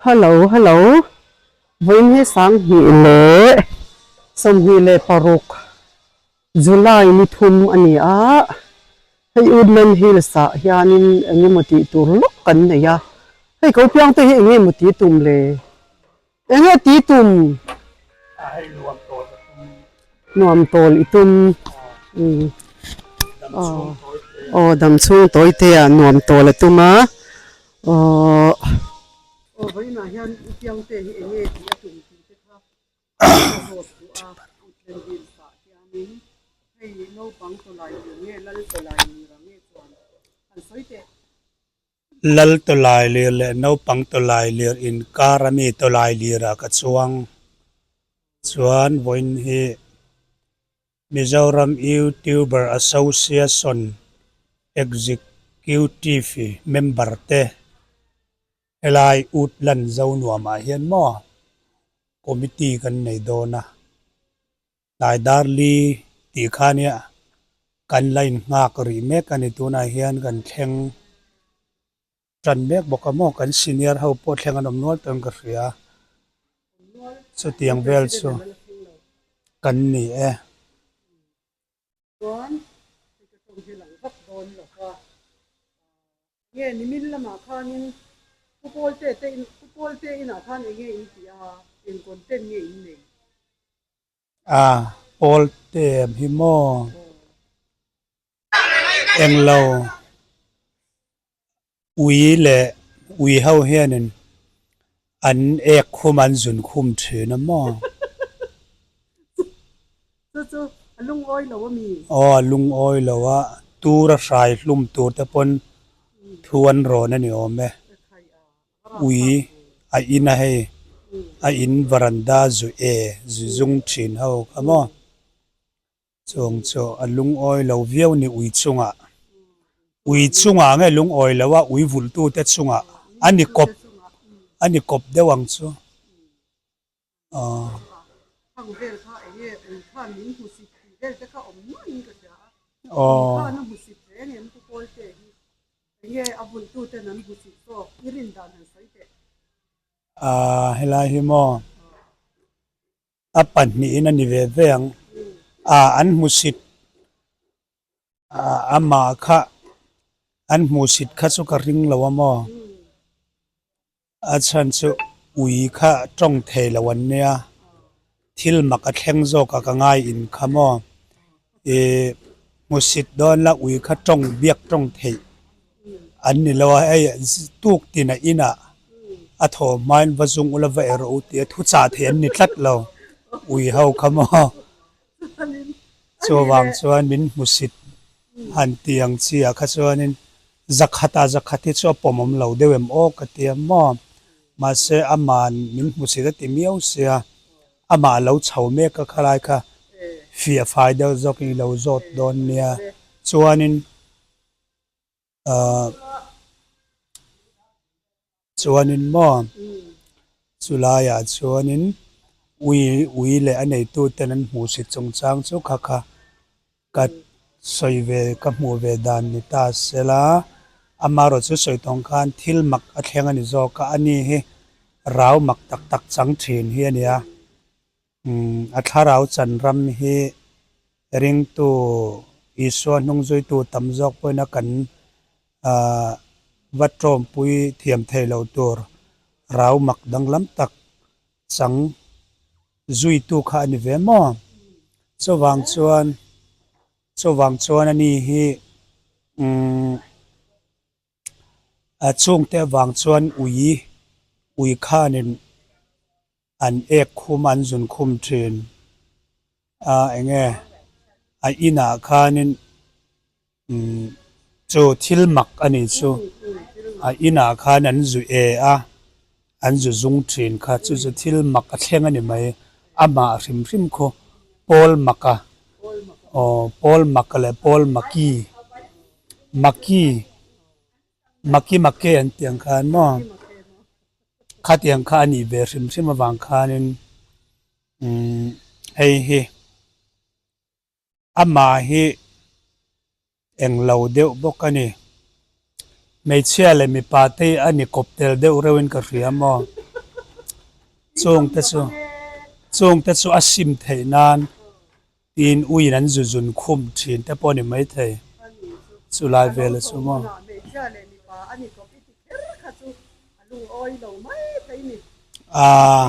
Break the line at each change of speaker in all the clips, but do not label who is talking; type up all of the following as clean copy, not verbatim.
Hello hello vawiin hi sanghnih leh 26 July ni thum a ni a, hei Woodland Hills ah hianin eng emaw tih tur lawk kan nei a, hei ko piang te hi eng nge maw tih tum le? Eng nge tih tum? Nuam tawl i tum aw dam chhung tawi te ah nuam tawl a tum a aw. Aw vawiinah hian u piangte hi eng nge tih a tum tih te kha ka zawt duh a, Woodland Hills ah hianin hei naupang tawlai lir nge lal tawlai lir ang nge chuan han sawi teh.
Lal tawlai lir leh naupang tawlai lir inkar a mi tawlai lirah ka chuang chuan vawiin hi Mizoram YouTuber Association Executive member te helai Woodland Zonuamah hian maw committee kan nei dawn a. Tlai dar li tih kha nia kan la innghak rih mek a ni. Tunah hian kan thleng tan mek bawk a maw? Kan senior ho pawh thleng an awm nual tawhin ka hria. Chutiang vel chu kan ni e.
Chuan hei ka tawng hi lang vak dawn lo va. Nge nimin lamah khanin Pu Pawlte te in Pu Pawlte inah khan eng nge in tih a, eng content nge in nei?
A, Pawlte am hi maw? Englo ui leh ui ho hianin an ek khum an zun khum thin a maw?
Chu chu a lungawi lo a mi?
Aw a lungawi lo a, tur a hrai hlum tur te pawn thu an rawn a ni awm e. Ui a in a hei, a in varanda zu e zu zung thin ho kha maw? Chuang chu a lungawi lo viau ni ui chungah. Ui chungah nge lungawi lo a, ui vulhtute chungah a ni kawp, a ni kawp deuh ang chu. Aw. Aw. Aaa helai hi maw. A pahnihin a ni ve ve ang. A an hmusit amah kha an hmuhsit kha chu ka ring lo a maw? A chhan chu ui kha tawng thei lo an nia, thil mak a thleng zawk a ka ngai in kha maw? Ih hmuhsit dawn la ui kha tawng biak tawng theih an ni lo a, hei tuk tin a inah a thaw hmain va zung ula va erawh u tih a thu chah theih an ni tlat lo ui ho kha maw. Chuvang chuan min hmusit han ti ang chi ah kha chuanin zakhat ah zakhat hi chu a pawm awm lo deuh em aw ka ti a maw. Mahse aman min hmusit a ti miau sia. Amah lo chho mek a khalai kha fiah fai deuh zawk in ilo zawt dawn nia. Chuanin ahh chuanin maw chulaiah chuanin ui ui leh a neitu ten an hmuhsit chungchang chu kha kha Ka sawi ve, ka hmuh ve dan ni ta sela, amaherawh chu sawi tawng khan thil mak a thleng a ni zawk a, ani hi rau mak tak tak chang thin hi a ni a. A thlarau chan ram hi ringtu Isua hnungzuitu tam zawk pawhin a kan va tawmpui thiam thei lo tur rau mak danglam tak chang zuitu kha a ni ve maw? Chuvang chuan, chuvang chuan a ni hi umm a chhungte avang chuan ui, ui khanin an ek khum a, an zun khum thin a, enge a inah khanin Umm chu thil mak a nih chu. A inah khan an zu e a, an zu zung thin kha chu chu thil mak a thleng a ni mai. Amah hrim hrim khu Paul Maka aw Paul Maka leh Paul Maki Maki Maki Make an tih ang khan maw khatiang kha a nih ve hrim hrim avang khanin umm hei hi. Amah hi englo deuh bawk a ni. Hmeichhia leh mipa te hi a ni kawp tel deuh reuhin ka hria maw? Chungte chu chungte chu a sim theih nan tiin uiin an zu zun khum thin te pawh a ni maithei. Chulai vel a chu maw. Aaa.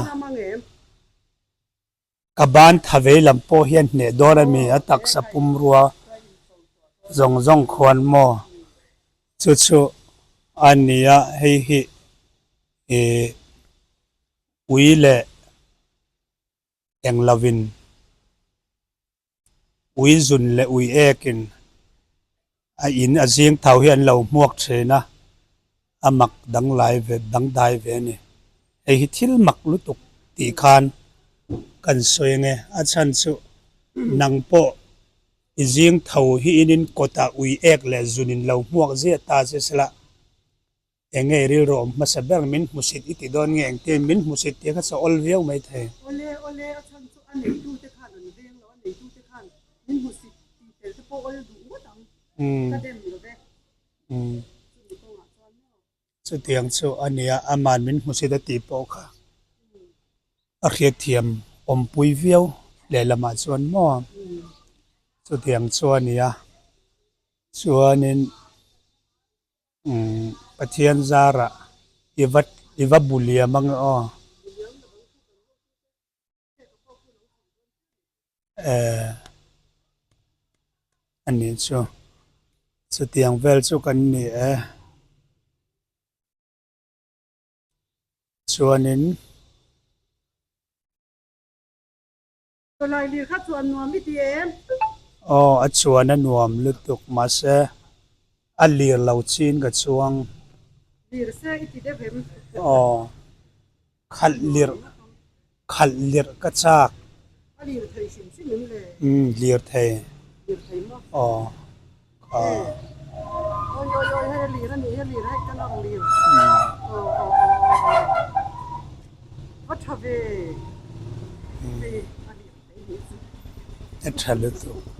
Ka ban tha vei lam pawh hian hneh dawn a mi a taksa pumrua zawng zawng khuan maw chu chu a ni a, hei hi ih ui leh eng lovin ui zun leh ui ekin a in a zing tho hi an lo hmuak thin a, a mak danglai ve dangdai ve a ni. Hei hi thil mak lutuk tih khan kan sawi ange, a chhan chu nang pawh i zing tho hi in in kawtah ui ek leh zun in lo hmuak ziah ta che sela Eng nge i rilru awm hmasa ber min hmusit i ti dawn nge engtin min hmusit tih kha chu awl viau mai thei.
Awle awle a chhan chu a neitute khan an veng lo a neitute khan min hmusit tih tel te pawh awl duh ngawt ang ka dem lo ve chumi kawngah chuan maw.
Chutiang chu a nia aman min hmusit a tih pawh kha a hriatthiam awmpui viau lehlamah chuan maw chutiang chu a nia chuanin. Umm Pathian zarah i va i va bu liam ang e aw. Eh a nih chu chutiang vel chu kan ni e. Chuanin.
Tawlai lir kha chuan nuam i ti em?
Aw, a chuan a nuam lutuk mahse a lir lo chin ka chuang.
Lir se i ti deuh em?
Aw, khalh lirh, khalh lirh ka chak.
A lir thei hrim hrim em le?
Umm, lir thei.
Lir thei maw?
Aw, kha.
Awi awi awi hei a lir a nih hi a lir hei ka lang lir. Aw aw aw aw va tha ve. Hei a lir thei nih chu.
A tha lutuk.